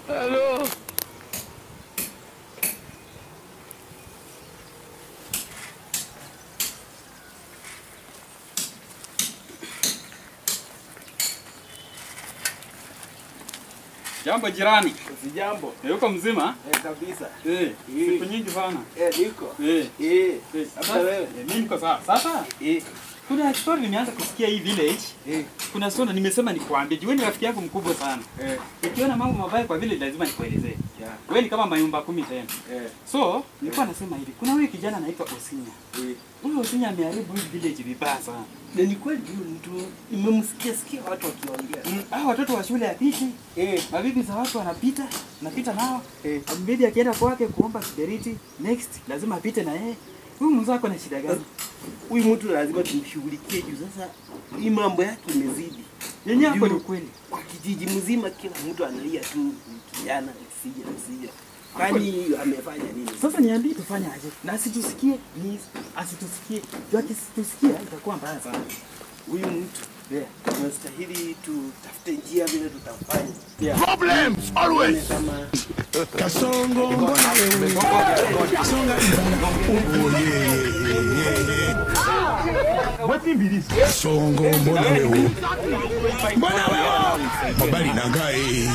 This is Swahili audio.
Hello. Jambo jirani. Sijambo. Yuko mzima? Kabisa. Siku nyingi sana. Niko. Sasa wewe? Mimi niko sawa. Sasa? Kuna story nimeanza kusikia hii village. Kuna story nimesema nikuambie. Wewe ni rafiki yangu mkubwa sana. Nikiona mambo mabaya kwa village lazima nikuelezee. Wewe ni kama mayumba 10 tena. So, nilikuwa nasema hivi, kuna huyu kijana anaitwa Osinya. Huyu Osinya ameharibu hii village vibaya sana. Na ni kweli huyu mtu nimemsikia sikia watu wakiongea. Hao watoto wa shule ya pili, mabibi za watu wanapita, napita nao. Bibi akienda kwake kuomba kiberiti, next lazima apite na yeye. Huyu mzee ako na shida gani? Huyu mtu lazima tumshughulikie juu sasa hii mambo yake imezidi. Yenyewe hapo ni ukweli. Kwa kijiji mzima kila mtu analia tu kijana sija. Kwani amefanya nini? Sasa niambie tufanye aje? Na asitusikie, please. Asitusikie. Juu akitusikia itakuwa mbaya sana. Huyu mtu tunastahili tutafute njia vile tutafanya. Problems always. Kasongo mbona wewe? Songa. What be this? Kasongo mbona wewe? Mbona wewe? Mobali na ngai.